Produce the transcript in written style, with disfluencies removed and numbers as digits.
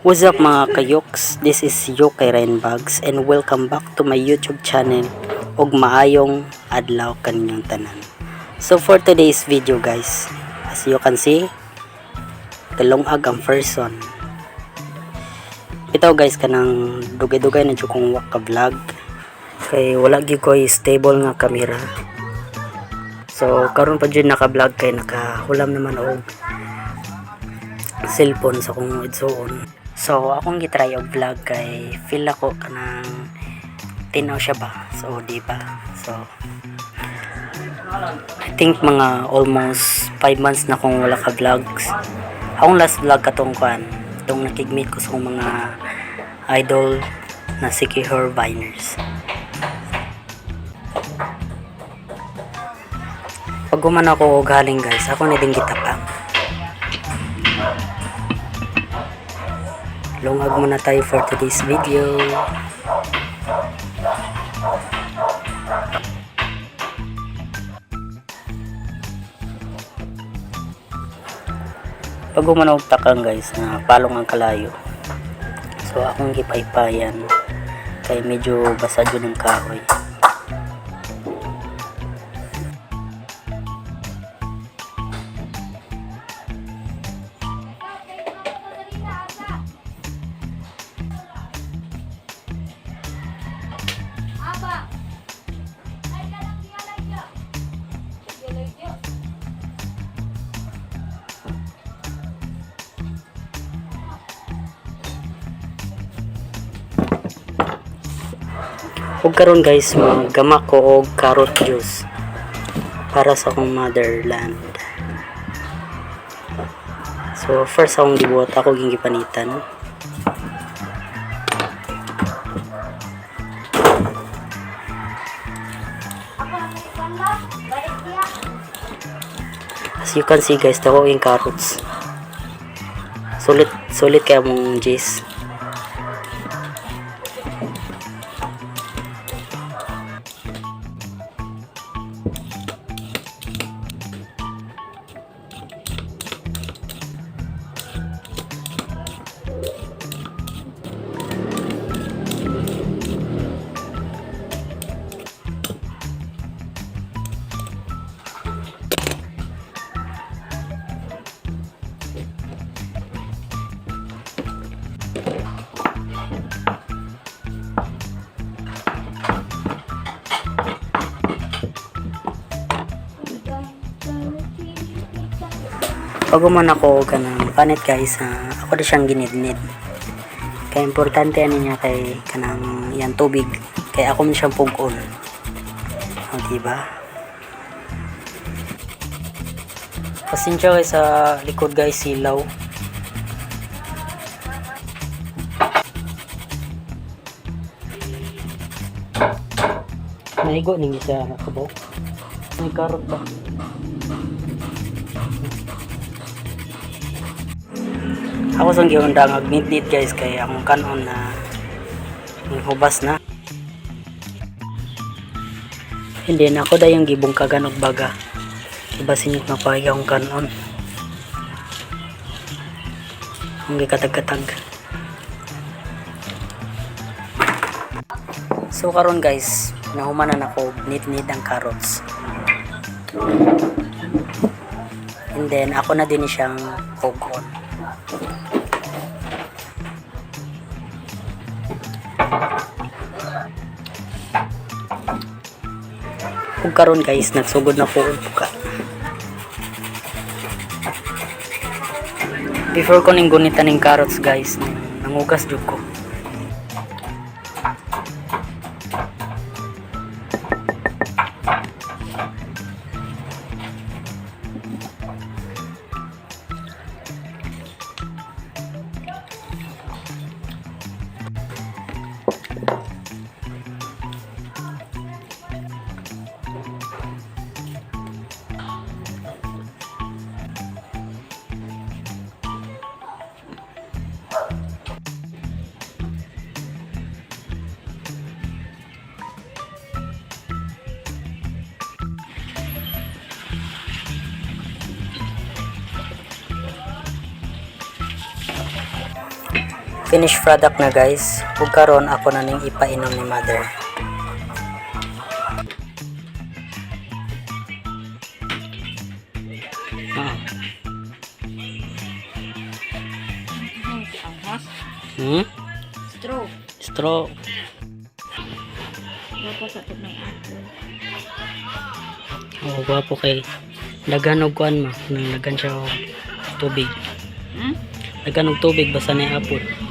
What's up, mga kayoks? This is Yokay Ryan Bags and welcome back to my YouTube channel og maayong adlaw kaninyong tanan. So for today's video, guys, as you can see, kalungag ang person. Ito, guys, kanang dugay-dugay na jud kong wa ka vlog kay wala gyud ko'y stable nga kamera. So karon pa jud naka-vlog kay nakahulam naman og cellphone sa akong igsuon. So akong gitry og vlog kay feel ako kanang tinaw siya ba. So di ba? So I think mga almost 5 months na kong wala ka vlogs. Akong last vlog katong kuan, itong nakig-meet ko sa akong mga idol na si Kihor Viners. Pag human ako og galing, guys, ako na din gitapang. Lungag muna tayo for today's video. Pag human og takang, guys, na palong ang kalayo. So akong gipaypayan kay medyo basa jud ang kahoy. Ug karon, guys, maggama ko og carrot juice para sa akong motherland. So first akong gibuhat, ako ging gipanitan. As you can see, guys, dako yung carrots. Sulit sulit kaya mong juice. Pag human ako kanang panit, guys, ako di siyang ginidnid. Kay importante ani niya kay kanang yan tubig kay ako man siyang pug-on. O, diba? Pasensya kay sa likod, guys, silaw. Naigo ning isa kabaw. May karot ba? Ako sang giundang ag nit, guys, kay akong kanon na hubas na. Hindi na ako dayong gibungkagan og baga. Ibasin yung mapahig akong kanon. Ang gikatag-katag. So karon, guys, nahumanan ako nit-nit ang carrots. And then ako na din siyang pugon. Ug karon, guys, nagsugod na ko og buka. Before ko ning gunitan ning carrots, guys, nangugas jud ko. Finished product na, guys. Ug karon ako na ning ipainom ni Mother. Ah. Anghas. Straw. Straw. Dapat sa ito may apple. Oo, gwapo kay daghan og kuan ma, nang daghan siya og tubig. Daghan og tubig basta na apple.